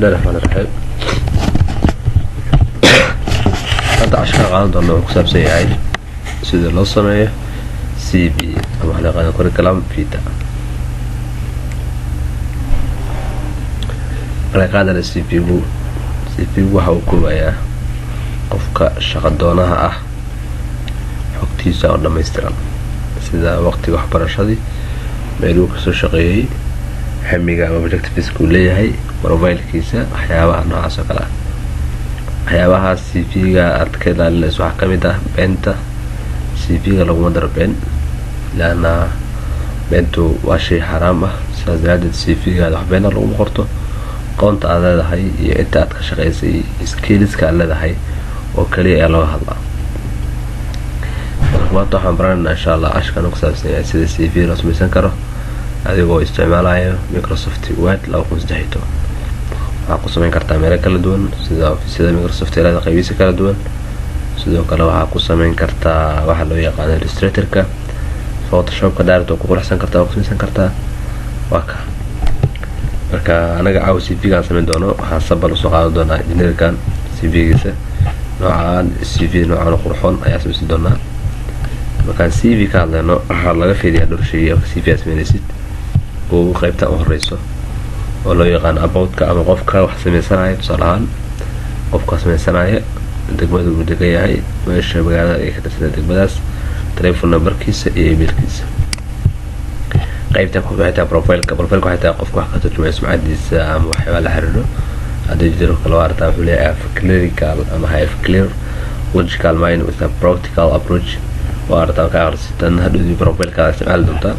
Bismillahi raxmaani raxiim. Hadda casharka qaadan doona wuxuu ku saabsan yahay sida loo sameeyo CV ama waxa loo yaqaano curriculum vitae. Marka qaadana CV-gu, CV-gu waxa uu koobayaa qofka shaqadoonaha ah xogtiisa oo dhammaystiran, sida waqtiga waxbarashadii, meeluu kasoo shaqeeyey, hamiga ama objectiveska uu leeyahay, profilekiisa, waxyaabaha noocaas oo kale ah. Waxyaabaha CV-ga aad ka ilaalinayso waxaa kamid ah beenta. CV-ga laguma daro been, leanna beentu waa shay xaaraam ah. Sidaas daraadeed CV-gaada wax beena laguma qorto. Aqoonta aad leedahay iyo inta aad ka shaqeysay, skillska aad leedahay oo kaliya ayaa looga hadlaa. Marka maanta waxaan baranaynaa, insha Allah, casharkan ku saabsan yahay sida CV loo sameysan karo adigoo isticmaalayo Microsoft Word 2013. Waxaa ku sameyn kartaa meelo kala duwan, sida ofisyada Microsoft ee leeda qaybihiisa kala duwan. Sidoo kale waxaa ku sameyn kartaa waxa loo yaqaano Illustratorka, Photoshopka direct waa ku qurxsan kartaa, waa ku sameysan kartaa. Waa ka marka anaga caawa CV gaan sameyn doono, waxaan sample usoo qaadan doonaa engineerkan CV-giisa. Noocaan CV noocaan qurxoon ayaa sameysan doonaa. Markaan CV ka hadlayno, waxaa laga fiiriyaa dhowr shay. Marka CV aad sameynaysid, ugu qaybta u horeyso oo loo yaqaano aboutka ama qofka wax sameysanaya. Tusaale ahaan, qofka sameysanaya, degmada uu degan yahay, meesha magaalada ay ka tirsan degmadaas, telephone numberkiisa iyo emailkiisa. Qaybta ku waxay tahay profileka. Profileka waxay tahay qofka wax ka turjumaya sumcadiisa ama waxyaabaa la xiriiro haddii jiro kale. Waa aragtaa, wuxuu leeyahay "clerical ama have clear, logical mind with a practical approach". Waa aragtaa, ka aqrisitan hadhowdii profilekaada isticmaali doontaa.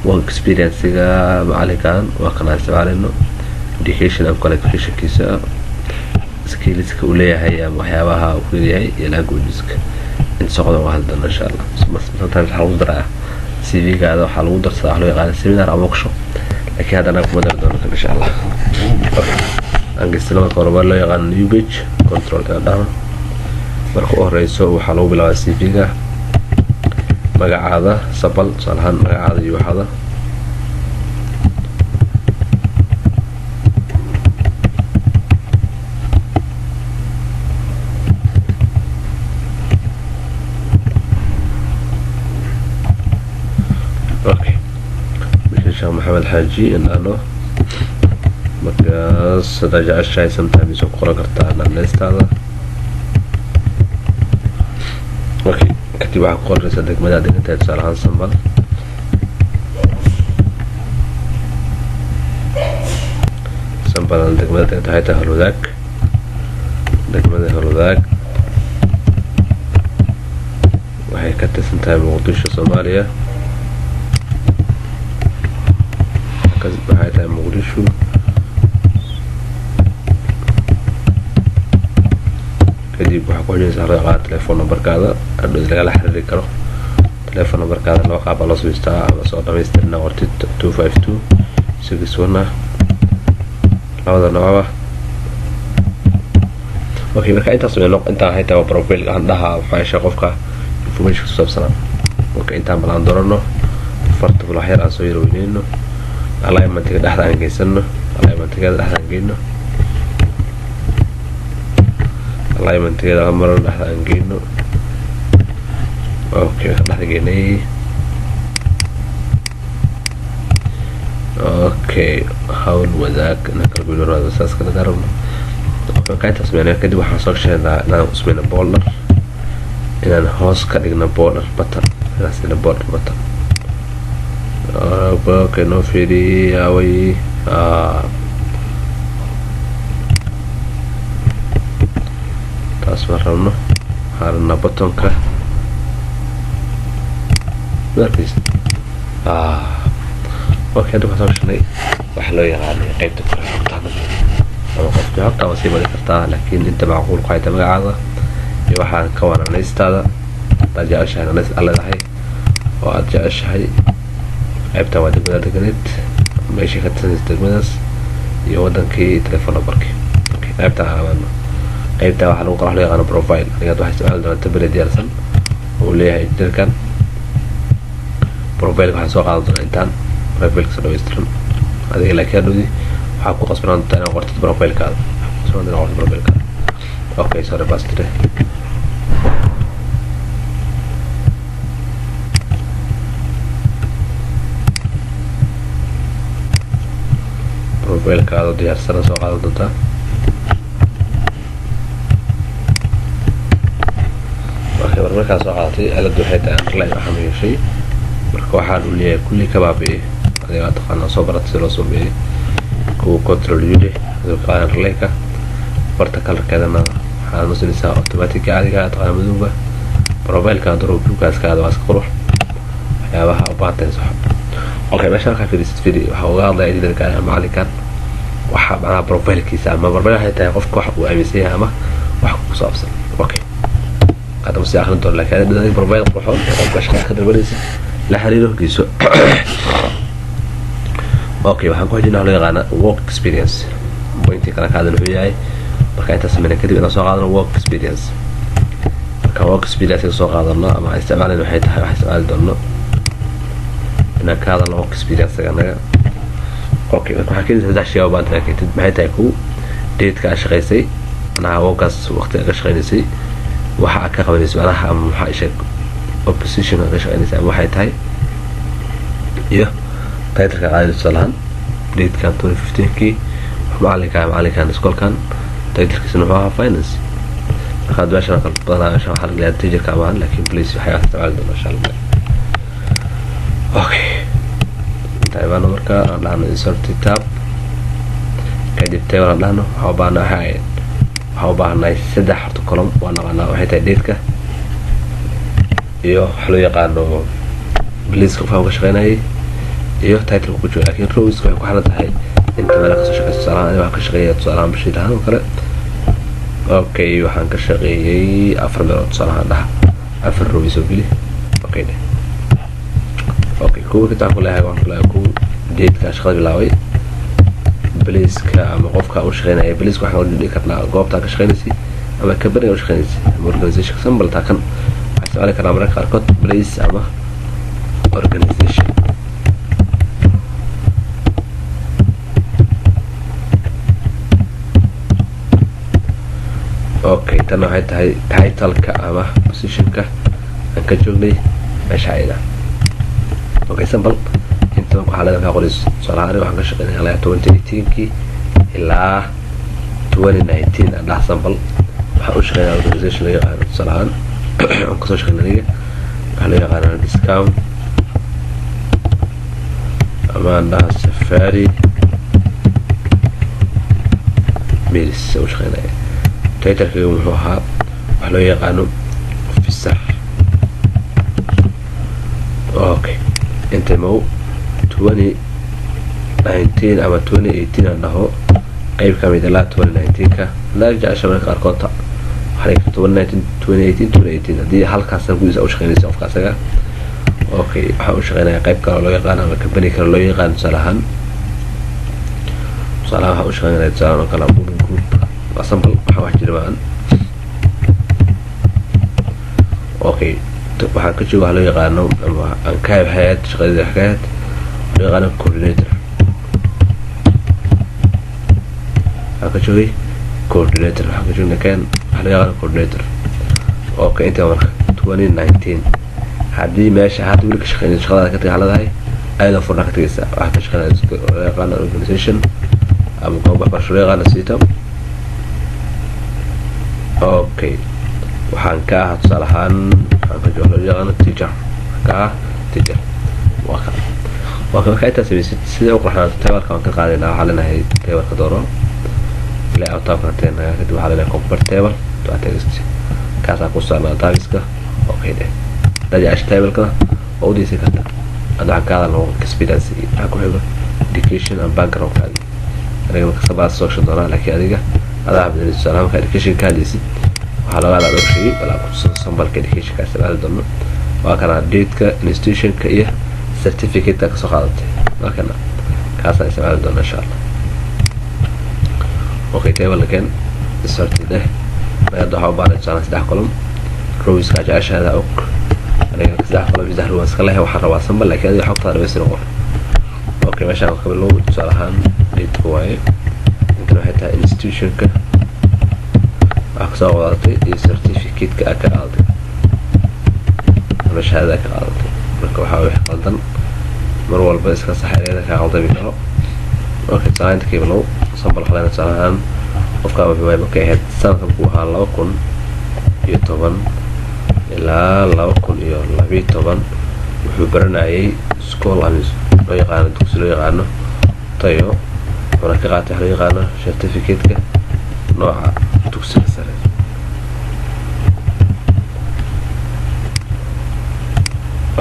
Work experience-ga macalinkan waa kana isticmaaleyno, education and qualificationkiisa, skillska uu leeyahay ama waxyaabaha uu ku leeyahay, iyo languageska. Inta soqodan waa hadli doona, insha Allah. Sometimes waxaa lagu daraa CV-gaada, waxaa lagu darsadaa wax loo yaqaana seminar ama workshop, laakiin hadda anaga kuma dari doono kan, insha Allah. Okay, aan geystano. Marka hore waa loo yaqaano new page, control inaan dhahno. Marka u horeyso waxaa lagu bilaabaa CV-ga magacaada, sample, tusaale ahaan magacaada iyo waxaada. Okay, bisha Sheekh Maxamed Xaaji indhahno. Markaas haddaa jeceshahay, sometimes waa ku qoran kartaa naaneystaada. Okay, kadib waxaa ku qoraysaa degmada aad degan tahay, tusaale ahaan Sambal. Sambalan degmada degan tahay tahay Holwadaag. Degmada Holwadaag waxay ka tirsan tahay Muqdisho, Soomaaliya. Waxay tahay Muqdisho. Kadib waxaa ku xijinaysaa loo yaqaano telephone numberkaada, hadhow lagala xiriiri karo. Telephone numberkaada laba qaab baa loo samaystaa: ama soo dhamaystirna qortid 25261 ah, labada noocba. Okay, marka intaas sameyno, intaan waxay tahay waa profile aan dhaha waxaa qofka information ku saabsanaa. Marka intaan bal aan doorano farta, bal wax yar aan soo yar weyneyno, alignmentiga dhexda aan geysano, alignmentigeeda dhexda aan geyno, alignmentigeeda hal mar dhexda aan geyno. Okay, dhexda geynay. Okay, Hawl Wadaag inaan kala goyno raado, saas kala darabno. Marka intaas sameynaa, kadib waxaan soo sheegnaa inaan sameyno border, inaan hoos ka dhigno border button, inaan siino border button. Okay, noo fiiri away. Taas ma rabno, waxaan rabnaa buttonka markiis. Okay, hadda waxaan soo sheegnay waxa loo yaqaanay qaybta kore xogtaada ama qofkii xogta waa sii badi kartaa, laakiin inta macquul ku hayta magacaada iyo waxaan ka wananaystaada hadaad jeceshahay, naanays aad leedahay oo aad jeceshahay. Qaybtan waa degmada deganeed, meeshay ka tirsanaysa degmadaas, iyo wadankii, telephone numberkii. Okay, qaybtan aan abaadno. Qaybtan waxaa lagu qora wax loo yaqaano profile. Aniga waxaa isticmaali doonaa template diyaarsan oo uu leeyahay engineerkan. Profileka waxaan soo qaadan doonaa intaan profilka soo dhammaystiran. Adiga laakiin hadhowdi waxaa Waxaa ku qasbanaan doontaa inaad qortid profilekaada, qasbanaan inaad qortid profilekaada. Okay, sorry, bastire. Profilekaada diyaarsana soo qaadan doontaa. Okay, mar markaa soo qaadatay, ciladu waxay tahay underline waxaan yeeshay. Marka waxaan u leeyahay kulli ka baabi'iyay. Adigaa taqaanaa, soo barata si loo sameeyey. Kuwa Control U leh adoo ka qaadan underline-ka, barta colorkeedana waxaad masinaysaa automatic caadiga taqaana madowga. Profileka duro bluegaaskaada waa iska qurux, waxyaabaha u baahan tahay sax. Okay, meesha markaa fiirisid, fiiri, waxaa uga hadlaya editorka ama macalinkan waxa macnaha profilekiisa ama profile waxay tahay qofka wax uu aaminsan yahay ama wax ku saabsan. Okay, hadda ma sii akrin doono, laakiin adiga profile qurxoon ee qofka shaqada ka dalbanaysa la xiriiro geyso. Okay, waxaan ku xijinaa loo yaqaana work experience. Pointii kale ka hadlan wuxuu yahay, marka intaas sameyna kadib, inaan soo qaadano work experience. Marka work experience soo qaadano ama aan isticmaalin, waxay tahay waxaan isticmaali doono inaan ka hadalno work experience anaga. Okay, marka waxaa keenaysa saddex shay oo baan tahay keentid. Maxay tahay? Kow, dateka aad shaqaysay, macnaha workaas waqti aad ka shaqaynaysay, waxa aad ka qabanaysay, macnaha ama maxaa isheeg opposition aad ka shaqaynaysay ama waxay tahay, iyo titleka qaadaysa. Tusaalahaan, datekan 2015kii macalinka, macalinkan iskoolkan titlekiisana wuxuu ahaa finance. Markaad meeshan kala badanaa, meeshan waxaa laga leeyahay teacherka amaan, laakiin please waxay isticmaali doonaa insha Allah. Okay, inta imaano, marka aan dhahno insert tab, kadib table aan dhahno. Waxaa u baahnaa, waxay waxaa u baahannahay saddex horta column. Waa naqaanaa waxay tahay dateka iyo waxa loo yaqaano placeka qofka ka shaqeynayay iyo title ku jiro, laakiin rows waxay ku xiran tahay inta meel kasoo shaqeyso. Tusaalahaan, aniga waxaan ka shaqeeya, tusaalahaan bashir ahaan oo kale. Okay, waxaan ka shaqeeyey afar meelood, tusaalahaan dhaha afar row soo geli. Okay dheh. Okay, kuwa kita ku leeyahay, waxaan ku leeyahay kuwa dateka shaqada bilaabay, placeka ama qofka u shaqeynaya. Placeka waxaan u dhigi karnaa goobta ka shaqeynaysay ama company u shaqeynaysay ama organization. Sample taa kan waxaan isticmaali karnaa mararka qaarkood place ama organization. Okay, tan waxay tahay titleka ama positionka aan ka joognay meesha ayada. Okay, sample inta waxaa leedahay markaa qorayso. Tusaalahaan, aniga waxaan ka shaqeynaya ilaa 2018kii ilaa 2019 aan dhaha. Sample, waxaan u shaqeynaya organization loo yaqaano, tusaale ahaan aan kasoo shaqeynay aniga, waxaa loo yaqaana discount ama aan dhaha Safari Mills u shaqeynaya. Titlekayga muxuu ahaa? Waxaa loo yaqaano officer. Okay, inta mow 2019 ama 2018 aan dhaho, qeyb ka mid ilaa 2019-ka hadaa jecesha. Marka qaarkood waxaa dhigi karta 2019, 2018, 2018 haddii halkaasna gudiisa u shaqeynaysa qofka asaga. Okay, waxaan u shaqeynaya qeyb kale oo loo yaqaano ama company kale loo yaqaano. Tusaale ahaan waxaan u shaqeynaya, tusaale oo kale, Moving Group. Waa sample, waxaan wax jira maahan. Okay, waxaan ka jooga waxa loo yaqaano ama aan ka hayad shaqadii ka hayad loo yaqaano coordinator. Waxaan ka joogay coordinator, waxaan ka joognay kan waxa loo yaqaano coordinator. Okay, inta marka 2019 haddii meesha hadda weli ka shaqeynayso, shaqadaada ka tagay leedahay ayadoo furnaa ka tagaysa. Waxaa ka shaqeynaya loo yaqaano organization ama goob waxbarasho loo yaqaano sita. Okay, waxaan ka ahaa, tusaale ahaan, waxaan ka jooga loo yaqaano teacher, waxaan ka ahaa teacher. Waa ka markaa intaad samaysid sida u qurxanaato, tableka waan ka qaadaynaa. Waxaa leenahay tableka dooro, layout tabka teenaga, kadib waxaa leenahay convert table to a text. Kaasaa ku saarnaa tabiska. Okay dheh. Haddaad jecesha tablekana waa u deysan kartaa. Hadda waxaan ka hadalna work experience. Waxaa ku xigo education and background-kaagi. Aniga marka sabaas soo gashan doonaa, laakiin adiga adaa bedelay. Tusaale, markaa education ka hadlaysid, waxaa laga hadlaa dhowr shay. Balaa kutuso sampleka educationka isticmaali doono. Waa kana dateka, institutionka iyo certificate kasoo qaadatay. Markana kaasaan isticmaali doona insha Allah. Okay, table keen, insert dheh. Hadda waxaa u baahnay tusaale saddex column. Rowska jeceshaada og. Aniga saddex column, saddex row iska leh. Waxaan rabaa sample, laakiin adiga xogtaada dhamaystiran qor. Okay, meeshaan ka bilow. Tusaale ahaan, dateka waaye. Tan waxay tahay institutionka waxaa kasoo qadatay iyo certificate-ka aad ka qaadatay ama shahaadada ka qaadatay. Marka waxaa wax qaldan mar walba iska sax, ereyada kaa qaldami karo. Okay, tusaalaynta kiibalow sample waxaa tusaale ahaan qofkaa wuxuu waay markay ahayd sanadka markuu ahaa 2010 ilaa 2012 wuxuu baranayay school ama loo yaqaano dugsi loo yaqaano Tayo, wuxuuna ka qaatay wax loo yaqaano certificate-ka nooca dugsiga sare.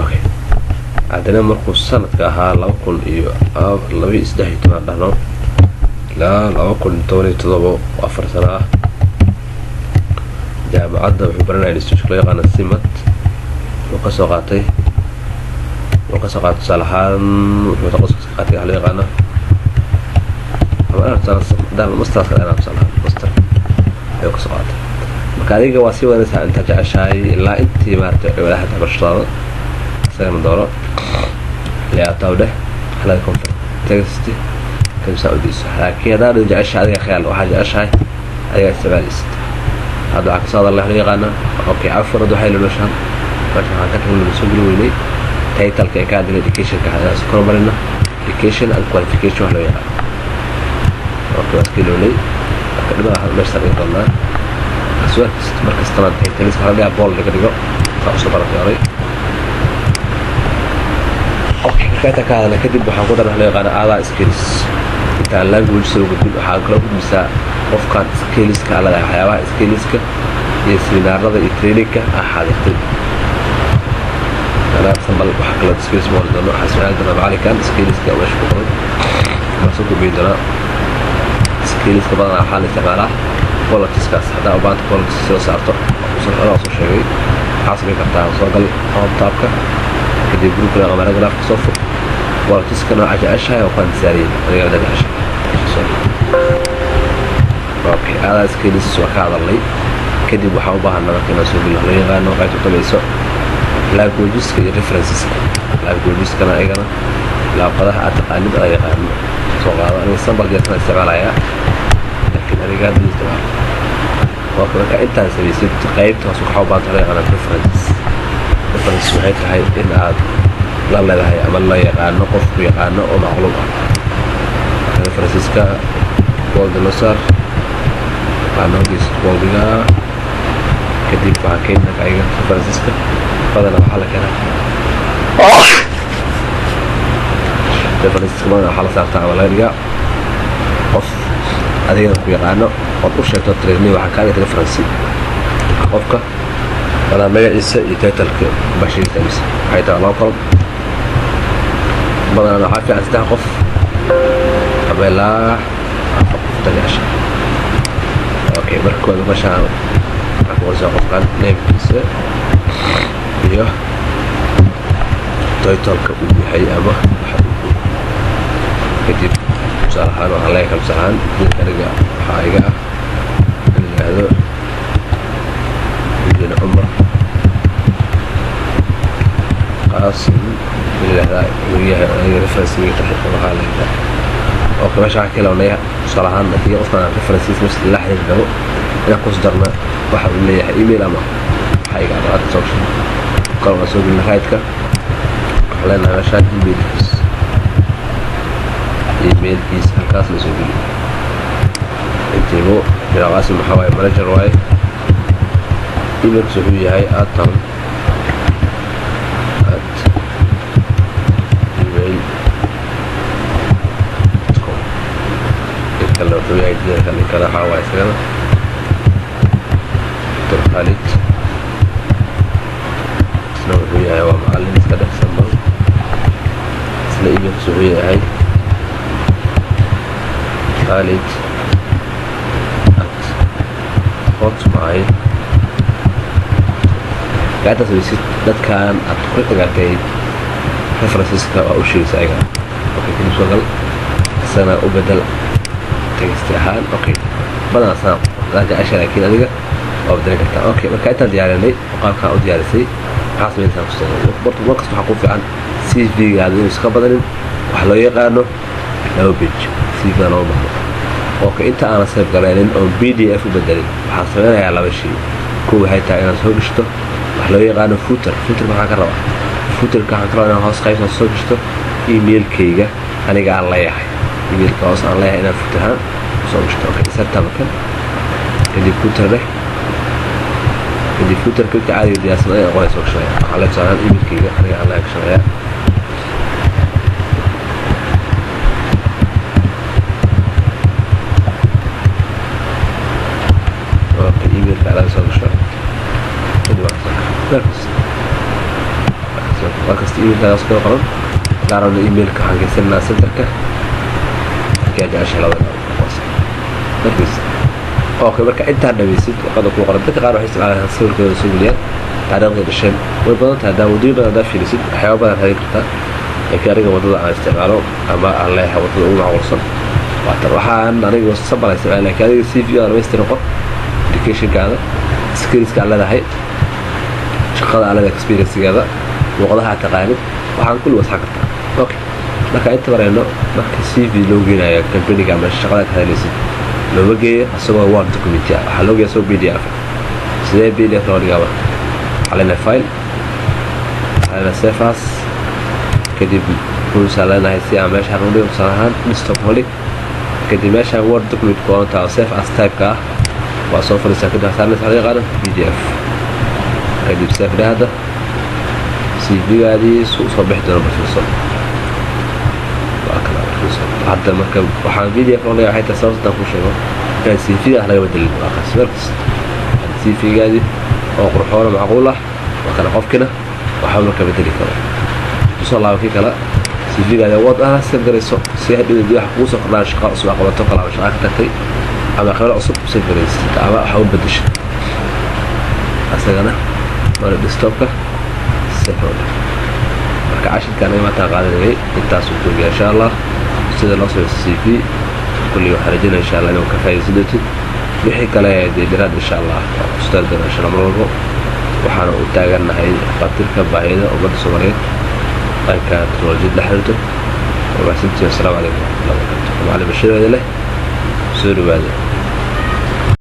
Okay, haddana markuu sanadka ahaa 2013 dhahno ilaa 2017 oo 4 sano ah, jaamacadda wuxuu baranaya institutionka loo yaqaano Simad. Wuxuu kasoo qaatay tusaale ahaan wuxuu taqasus ka qaatay waxa loo yaqaano ama masterska dhanaa, tusaale ahaan master ayuu kasoo qaatay. Marka adiga waa sii wadanaysaa intaa jeceshahay ilaa intii maaragtay ciwadaha waxbarashadaada. Isagana dooro, layout dheh, halada convert text, kadib u diiso. Laakiin haddaa dhan jeceshahay adiga khiyaal, waxaa jeceshahay adiga isticmaalaysid. Hadda waxaa kasoo hadalnay wax loo yaqaana. Okay, cafwan, hadda waxay meeshaan waxaan ka tagnay soo geli weynay titleka ee ka hadlay educationka. Hadaan soo kormarina education and qualification wax loo yaqaano. Okay, waa iska ilownay. Marka dhimaa meesha dhigi doonaa markastana titleska waxaa laga dhigaa bold laga dhigo, saa usoo baratay horay. Okay, marka intaan ka hadalna kadib waxaan ku darna wax loo yaqaano other skills. Intaan language soo gudbin, waxaa kaloo gudbisaa qofkan skillska aa leedahay, waxyaabaha skillska iyo seminaarada iyo trainingka aa xaadirtay. Anaa sample waxaa kaloo skills ma qori doono, waxaa isticmaali doonaa macalinkan skillska meesha ku qoran, waan soo kordhin doonaa. Skillska badanaa waxaa la isticmaalaa bulletskaas. Haddaa ubaanta bullets soo saarto, anaa soo sheegay, waxaa samayn kartaa soo gal home tabka, kadib groupka loo paragraphka soo fur, bulletska nooca jeceshahay oo kuwaan diyaariyey adiga haddaa jeceshahay. Okay, other skills waa ka hadalnay. Kadib waxaan u baahanaa marka inaan soo gelino loo yaqaano qaybta u dambayso, languageska iyo referenceska. Languageskana ayagana luqadaha aad taqaanid aad yaqaano soo qaado. Aniga sample diyaarsan isticmaalayaa, laakiin aniga hadda isticmaalo. Waa marka intaan samaysid, qaybta hoos waxaa u baahanta loo yaqaano references. References waxay tahay in aad la leedahay ama la yaqaano qofku yaqaano oo macluum ah. Referenceska bold loo saar, waxaa noo geysid boldiga. Kadib waxaa keenaa ayaga referenceska badanaa waxaa la keenaa, referenceska badanaa waxaa la saartaa ama laga dhigaa qof adigana ku yaqaano ood u sheegto training waxaa kaa dhigta reference. Qofka badanaa magaciisa iyo titleka baa sheegaysaa mise waxay tahay laba column. Badanaa waxaa fiican saddex qof ama ilaa afar qof tagaasha. Okay, marka koowaad meeshaan waxaa ku qoraysaa qofkan namekiisa iyo titleka uu yahay ama waxa uu. Kadib tusaale ahaan waxaan leeyahay, tusaale ahaan dilka aniga waxaa iga ah in la yidhaahdo Injineer Cumar Qaasim in la yidhahdaa uu yahay aniga reference waxaa la yidhahdaa. Okay, meesha waxaa ka ilawnay, tusaale ahaan haddii qofkan references meesha la xiriiri rabo, inaan kus darna waxa uu leeyahay email ama waxa iga ama hadda soo kale waan soo gelina right-ka. Waxaan leenahay meeshaan emailkiisa halkaas la soo geliyo. Intiibu Injineer Qaasim waxaa waaye manager waaye, emailkiisa wuxuu yahay atom@gmail.com. In kale wuxuu yahay injineerka, nin kale waxaa waaye isagana Dr. Khalid, isna wuxuu yahay waa macallin iska dhex sample, isna emailkiisa wuxuu yahay khalid@hotmail. Gacantaas weysid dadkan aad ku ogaatay referenceska waa u sheegaysa ayaga. Okay, kadib soo gal, isagana u bedel text ahaan. Okay, badanaa sana adaan jecesha, laakiin adiga waa bedelin kartaa. Okay, marka intaan diyaarinay oo qaabkaan u diyaarisay, maxaa samaynaysaa? Kusto mar kasta waxaa ku fiican CV-gaada inuu iska badanin waxa loo yaqaano 2 page. CV-da lama baahno. Okay, inta aanan save garaynin oo PDF u bedelin, waxaan sameynayaa laba shay. Kow, waxay tahay inaad soo gashto wax loo yaqaano footer. Footerka maxaan ka rabaa? Footerka waxaan ka rabaa inaan hoos qaybta soo gashto emailkayga aniga aan leeyahay, emailka hoos aan leeyahay inaan footer ahaan soo gashto. Okay, insert tabkan, kadib footer leh, kadib footerka inta caadiga diyaarsan ayaan qoray soo gashanaya. Waxaan leeyahay tusaale ahaan emailkayga aniga aan leeyahay gashanaya. Okay, emailka alaga soo gasho. Kadib waa kasta emailkaadaas koo qoran. Haddaan rabno emailka waxaan geysanaa centerka markii aad jeceshahay labada hoose markiis. Okay, marka intaan dhamaysid, warqada kuu qoran, dadka qaar waxay isticmaalaan sawirkooda soo geliyaan, taariikhday dhasheen. Way badan tahay. Hadaa waddooyin badan haddaa fiirisid, waxyaaba badan raadin kartaa, laakiin aniga waddada aan isticmaalo ama aan leeyahay waddada ugu macquulsan waa tan. Waxaan aniga sabala isticmaala, laakiin adiga CV aa dhamaystiran qor, educationkaada, skillska aad leedahay, shaqada aad leedahay, experiencegaada, luqadaha aad taqaanid, waxaan kulli wasaxan kartaa. Okay, marka inta marayno, marka CV loo geenayo companyga ama shaqada ka hadlaysid, looma geeyo asagoo Word document ah, waxaa loo geeya asagoo PDF. Sidee PDF loo dhigaa? Marka waxaa leenahay file, waxaa leenahay save as, kadib kuusaa leenahay si aan meesha u dhigo, tusaale ahaan desktop holi. Kadib meeshaan Word document ku qoran tahay oo save as type-ka ah waa soo fadhiisaa. Kadib waxaa saarnaysa waxa loo yaqaano PDF. Kadib save dheh. Hadda CV-gaadii su usoo bixi doono barfiirso. Waa kana barfiirso. Hadda marka waxaan PDF loo leeyahay waxay tahay sababta haddaan kuu sheego inaan CV-ga ah laga bedelin. Waa kaas markas CV-gaadii oo qurxoona macquul ah. Waa kana, qofkina waxba marka bedeli karo. Kusoo laaba kii kale, CV-gaadi Word ah save garayso si hadhow hadii wax kugu soo kordhaan, shaqa cusub aa qabato kale ama shaqa ka tagtay ama khibrad cusub save garaysid ama waxa u bedeshay asagana mara desktopka save oo dhig. Marka cashirka anaga maanta qaadanayay intaasuu joogiya. Insha Allah sida loo sameeyo CV kulli waxaan rajaynaya insha Allah inuu ka faa'iidaysan doontid. Wixii kale dee dheeraad insha Allah waa ku stari doonaa insha Allah. Mar walbo waxaana u taagannahay qatirka baahida ummadda Soomaaliyeed dhanka teknolojiyadda la xiriirto. Waa mahadsantihiin. Assalaamu calaykum waraxmatullahi wabarakatu. Macalin Bashiir leh, soo dhawaada.